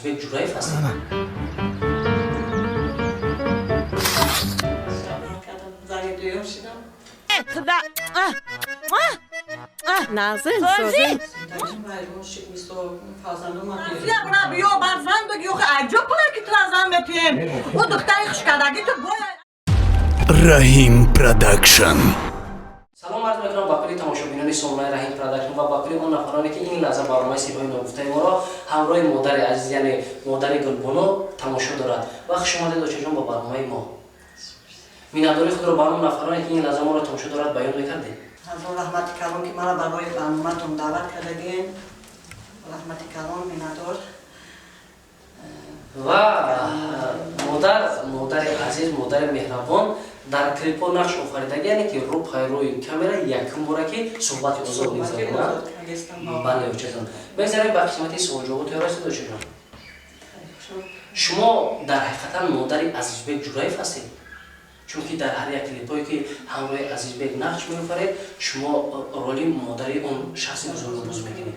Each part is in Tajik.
Азизбек Ҷураев ҳастед? Шавҳар кардам, зани дуюм шидам. Нағзин, созин. Зиндагим вайрон шид, мисол, фарзандом. Биё, бар зан бигӣ, охи айҷо пуле ки тура зан метиҳем? Ӯ духтари хушкардагӣ ту бояд. Раҳим Продакшн. Салом арз мекунам ба кулли тамошобинони сомонаи Раҳим Продакшн ва ба кулли он нафароне, ки ин лаҳза барномаи «Сирҳои ногуфтаи» моро ҳамроҳи модари азиз, яъне модари Гулбоно, тамошо дорад. Ва хуш омадед, очаҷон, ба барномаи мо. Миннатдории худро ба он нафароне, ки ин лаҳза моро тамошо дорад, баён мекардед? Ҳазор раҳмати калон, ки маро барои барноматон даъват кардагиен. Раҳмати калон, миннатдор. Ва модар, модари азиз, модари меҳрабон, дар клипҳо нақш офаридагӣ, яъне ки рӯ пайрӯи камера якум бора ки суҳбати озод мегзаронад. Бале, очаҷон, мегзарем ба қисмати суолҷавобу. Тайёр ҳастед, очаҷон? Шумо дар ҳақиқатан модари Азизбек Ҷураев ҳастед? Чунки дар ҳар як клипҳое, ки ҳамроҳи Азизбек нақш меофаред, шумо роли модари он шахси бузургро боз мекунед.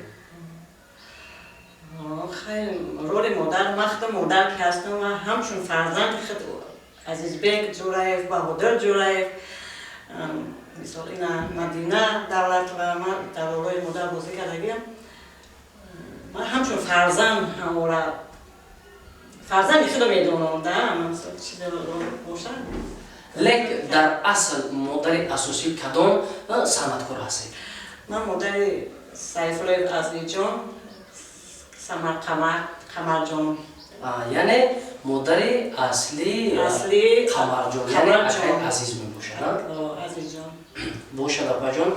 Хайр, роли модар, ман худам модар ки ҳастам, ман ҳамчун фарзанди худ Азизбек Ҷураев, Баҳодир Ҷураев, мисол, ина Мадина Давлатова, ман дар ролҳои модар бозӣ кардагиам. Ман ҳамчун фарзанд ҳамора фарзанди худо медонам да, мисол, чизе бошад. Лек дар асл модари асосӣ кадом санъаткор ҳастед? Ман модари Сайфуллоев Азизҷон, Самар, Қамар, Қамарҷон. Яъне модари асли асли Қамарҷон, яъне Қамарҷон. Акаи Азиз мебошад, а? Азизҷон. Бошад, апаҷон.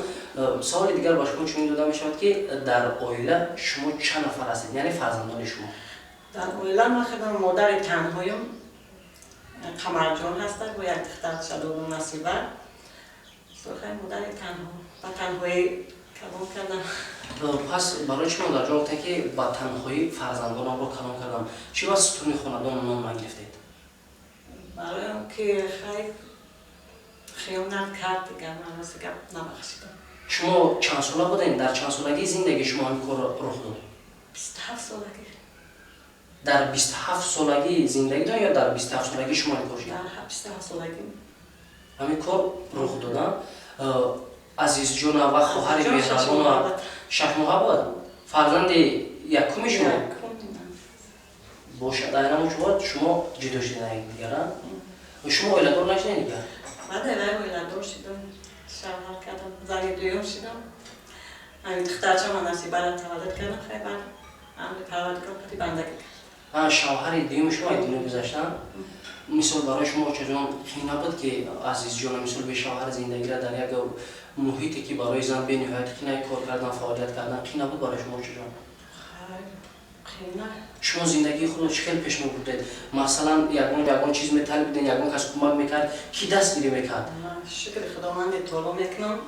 Саволи дигар ба шумо чунин дода мешавад, ки дар оила шумо чанд нафар ҳастед, яъне фарзандони шумо? Дар оила ман худам модари танҳоюм. Қамарҷон ҳастад, бо як духтарча дорум, Насиба. Сохай, модари танҳо, ба танҳоӣ калон кардам. Пас барои чӣ, модарҷон, гуфтед, ки ба танҳоӣ фарзандонамро калон кардам? Чӣ ба сутуни хонадон ном нагирифтед? Барои он ки, хай, хиёнат кард дигар, ман рост гап, набахшидам. Шумо чанд сола будем? Дар чанд солагии зиндагии шумо ҳамин кор рух дод? 27 солагӣ. Дар 27 солагии зиндагитон ё дар 27 солагии шумо ин кор шуд? Дар 27 солагӣ. Ҳамин кор рух дода. Азизҷона ва хоҳари Азизҷон меҳрабона 6 моҳа буд. 6 моҳа буд. Фарзанди якуми шумо? Якум. Бошад. Айнаму чувод шумо ҷудо шудед дигара? Шумо оиладор нашудед дигар? Баъд вай оиладор шудам, шавҳар кардам, зани дуюм шудам. Ҳамин духтарчама Насибара таваллуд кардам. Хай, баъд амри Парвардигор қати бандагӣ кард. Шавҳари дуюми шумо дунё гузаштан. Мисол, барои шумо, очаҷон, қин набуд, ки Азизҷона, мисол, бешавҳар зиндагира дар як муҳите, ки барои зан бениҳоят қинай кор кардан, фаъолият кардан, қин набуд барои шумо, очаҷон? Хай, қина. Шумо зиндагии худро чӣ хел пеш мебурдед? Масалан, ягон чиз металибиден, ягон кас кӯмак мекард, кӣ дастгирӣ мекард? Шукри Худованди таоло мекунам.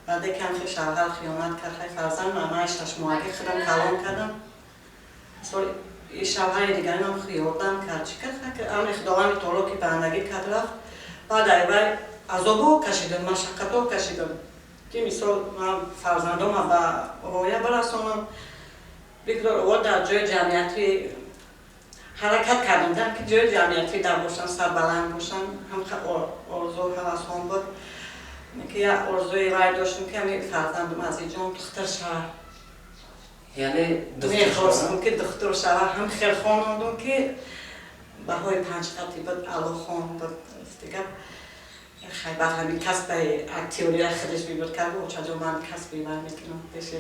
Баъде ки ҳамхел шавҳар хиёнат кард, хай, фарзанд мамаи 6 моҳагӣ худам калон кардам. Мисол, и шавҳари дигаримам ёрдам кард, чӣ кард. Хай, амри Худованди таоло ки бандагӣ кард, рафт. Баъд ай вай азобҳо кашидам, машаққатҳо кашидам, ки мисол, ман фарзандома ба воя барасонам, бигзор ово дар ҷои ҷамъиятӣ ҳаракат кардам, дар ки ҷои ҷамъиятӣ дар бошам, сарбаланд бошам. Ҳам орзу ҳавасҳом буд, ки як орзуи вай доштам, ки ҳами фарзандам Азизҷон духтар шавад. Яъне духтур? Мехостам, ки духтур шавад. Ҳам хел хонондум, ки баҳои панҷ хати буд, аъло хон буд. Дигар, хай, баъд ҳамин касбаи актёрия худаш выбор кард. Очаҷон, ман касби вай мекунам, пеши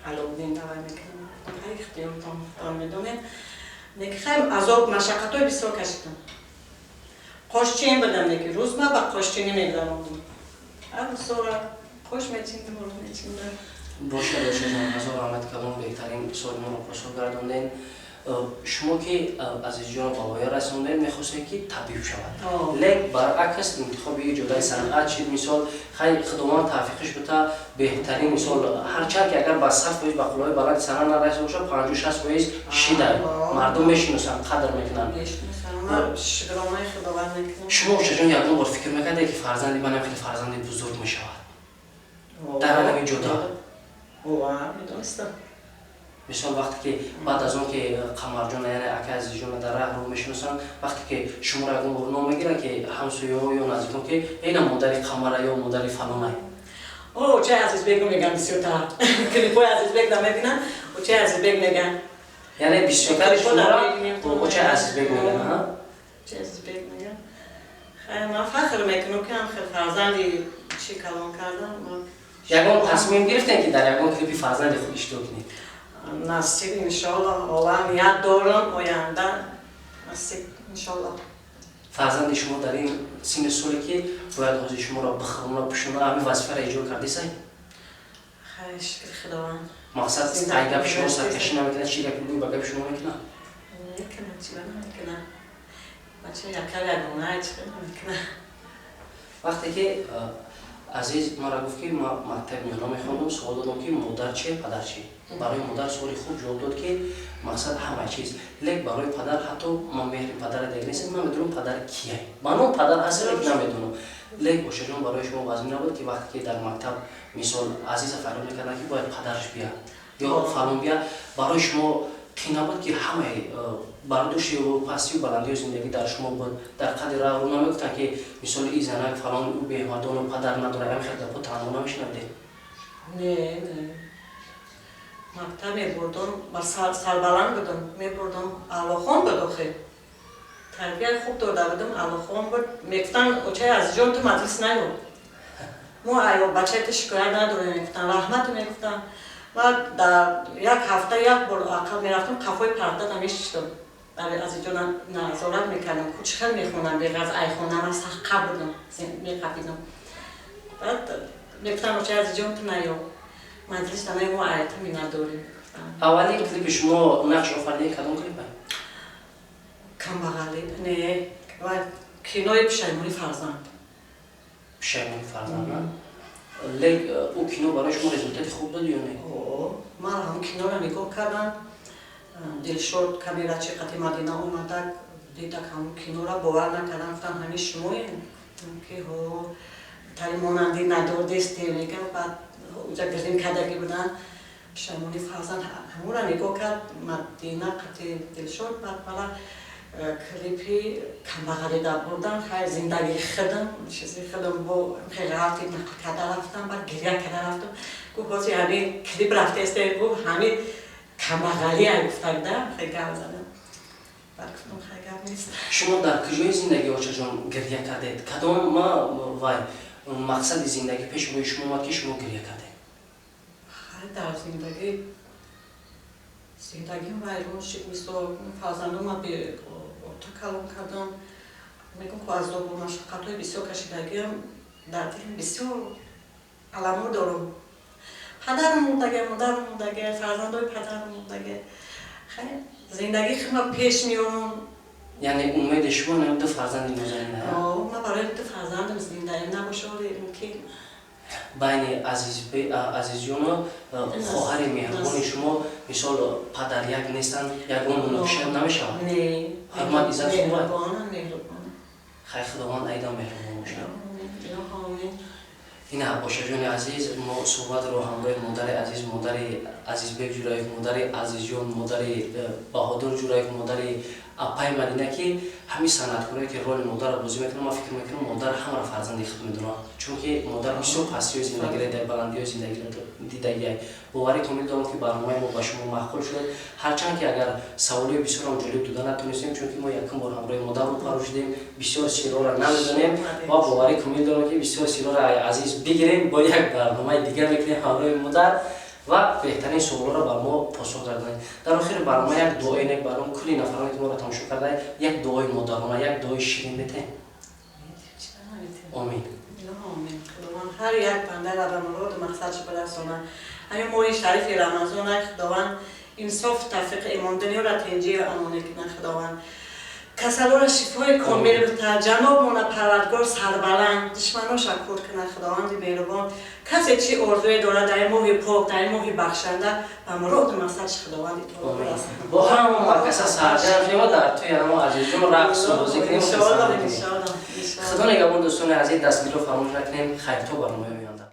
Алоуддин давай мекунам. Хай, ихтиёртон, худо медонед. Неки, хай, азоб, машаққатҳои бисёр кашидам. Қошчин будам, неки рӯз ма ба қошчинӣ мегузарондум. Ҳар рӯзора қош мечиндам, рӯз мечиндам. Бошад, очаҷон, ҳазор раҳмати калон, беҳтарин суоли моро посух гардондем. Шумо ки Азизҷонро ба воя расондед, мехостед, ки табиб шавад, лек баръакс интихоби ҷодаи санъат шид. Мисол, хай, Худованд тавфиқиш бута, беҳтарин. Мисол, ҳарчанд ки агар ба 100% ба қуллаҳои баланди санъат нарасида бошад, 50-60% шида, мардум мешиносанд, қадр мекунанд. Шукронаи Худованд мекунам. Шумо, очаҷон, ягон бор фикр мекардед, ки фарзанди манам хеле фарзанди бузург мешавад дар ҳамин ҷода? Медонистам. Мисол, вақте ки баъд аз он ки Қамарҷона, яъне акай Азизҷона дар раҳ рӯ мешиносанд, вақте ки шуморо ягон бор ном мегиранд, ки ҳамсояҳо ё наздикон, ки ина модари Қамара ё модари фалонай? Очаи Азизбек меган бисёртар. Клипҳои Азизбек намебинам, очаи Азизбек меган. Яъне бисёртари шуморо очаи Азизбек меган? Очаи Азизбек меган. Хай, ман фахр мекунам, ки ҳам хел фарзанди чӣ калон кардам. Ягон тасмим гирифтем, ки дар ягон клипи фарзанди худ иштирок кунед? Насиб, иншолло, ҳола ният дорам, оянда насиб, иншолло. Фарзанди шумо дар ин синни соле, ки бояд ҳозир шуморо бихӯрона, пӯшона, ҳамин вазифаро иҷро кардисай? Хай, шукри Худованд. Мақсад, ай гапи шумо саркашӣ намекунад, чи гапи гӯй, ба гапи шумо мекунад? Мекунад, чиба намекунад? Бача якал ягона, чиба намекунад? Вақте ки Азиз мара гуфт, ки ман мактаби миёна мехондам, суол додам, ки модар чи, падар чи. Барои модар суоли хуб ҷавоб дод, ки мақсад ҳама чиз, лек барои падар ҳатто ман меҳри падара дег нестам, намедонам падар кияй, ба ном падар ҳаст, лек намедонам. Лек, ошаҷон, барои шумо вазмин набуд, ки вақте ки дар мактаб, мисол, Азиза фарёд мекарданд, ки бояд падараш бия ё фалон бия, барои шумо қин набуд, ки ҳамаи бардошти пастию баландиҳои зиндагӣ дар шумо буд, дар қадри раҳ рӯ намегуфтанд, ки мисоли и занак фалон, ӯ беҳмардону падар надорад, ҳамин хел гапҳо танҳо намешунавидед? Не, не, мактаб мебурдам, ба сарбаланд будам, мебурдам. Аълохон буд охи, тарбияи хуб дода будам, аълохон буд. Мегуфтанд: «Очаи Азизҷон, ту маҷлис наё, мо айё бачаи ту шикоят надорем», мегуфтанд, раҳмат мегуфтанд. Баъд дар як ҳафта як бор ақал мерафтам, қафои парда намешиштам, Азизҷон назорат мекардам, ку чӣ хел мехонам, беғарз айхонама сахқа будам, меқапидам. Баъд мегуфтам: «Очаи Азизҷон, ту наё маҷлис, наё, мо ай ту миннатдорем». Аввалин клипи шумо нақш офаридани кадом клипа? Камбағалӣ не, кинои «Пушаймони фарзанд». «Пушаймони фарзанд». Лек ӯ кино барои шумо результати хуб дод ё не? Ман ҳамон киноро нигоҳ кардам. Дилшод камерачи қати Мадина омадак, дидак ҳамон киноро, бовар накардам, гуфтам: «Ҳамин шумоем?» Ки ҳо, тари монандӣ надодесте, мегам. Баъд уҷа гирдим кардагӣ буданд «Пушаймони фарзанд», ҳамонро нигоҳ кард Мадина қати Дилшод. Баъд мала клипи «Камбағалида» бурдан. Хайр, зиндагии худам, чизи худам бо хеле ғалти нақл карда рафтам. Баъд гиря карда рафтам. Гуфт: «Бози ҳамин клип рафтесте?» Гуфт: «Ҳамин камбағалия», гуфтагда, хеле гап задам. Баъд гуфтам: «Хай, гап нест». Шумо дар куҷои зиндагӣ, очаҷон, гиря кардед? Кадом ма вай мақсади зиндагӣ пеши рӯи шумо омад, ки шумо гиря кардед? Хай, дар зиндагӣ, зиндагим вайрон шуд. Мисол, фарзандома беота калон кардам. Мегӯм, ку азобу машаққатҳои бисёр кашидагиам, дар дилам бисёр аламо дорам. Падарам мурдаге, модарам мурдаге, фарзандои падарам мурдаге. Хай, зиндагӣ худма пеш меорам. Яъне умеди шумо на ду фарзанди нозанин? Ман барои ду фарзандам зиндаем, набошад мумкин. Байни Азизҷону хоҳари меҳрубони шумо, мисол, падар як нестанд, ягон муноқиша намешавад? Не. Ҳурмат, иззат хуб? Меҳрубонам, меҳрубонам. Хай, Худованд айдам меҳрубон бошад. Ина, бошаҷони азиз, мо суҳбатро ҳамроҳи модари азиз, модари Азизбек Ҷураев, модари Азизҷон, модари Баҳодур Ҷураев, модари апаи Мадина, ки ҳамин санъаткорое, ки роли модарро бозӣ мекунад, ман фикр мекунам, модар ҳамаро фарзанди худ медонад, чунки модар бисёр пастиҳои зиндагиро дар баландиҳои зиндагиро дидагиай. Боварӣ комил дорам, ки барномаи мо ба шумо маъқул шуд, ҳарчанд ки агар саволҳои бисёрам ҷолиб дода натонистем, чунки мо якум бор ҳамроҳи модар рӯпарӯ шудем, бисёр сирҳоро намедонем ва боварӣ комил дорам, ки бисёр сирҳоро азиз бигирем, бо як барномаи дигар мекунем ҳамроҳи модар ва беҳтарин суолҳоро ба мо посух гардонед. Дар охири барнома як дуои нек баром кулли нафароне, ки моро тамошо карда, як дуои модарона, як дуои ширин метем. Омин. Худованд ҳар як бандара ба муроду мақсадш бирасонад. Ҳамин моҳи шарифи Рамазон, Худованд инсоф, тавфиқи имон, дунёра тинҷию амонӣ кунад. Худованд касалора шифои комил битад. Ҷанобмона Парвардгор сарбаланд, душманоша кур кунад. Худованди меҳрубон, касе чӣ орзуе дорад дар ин моҳи пок, дар ин моҳи бахшанда, ба муроду мақсадш Худованди таоло бирасонад. Бо ҳама марказа сарҷам шема, дар тӯи ҳамо Азизҷон рақсу бозӣ кунем. Иншоалло, иншоалло. Худо нигаҳбон, дӯстони азиз, дастгириро фаромӯш накунем. Хайр, то барномаи оянда.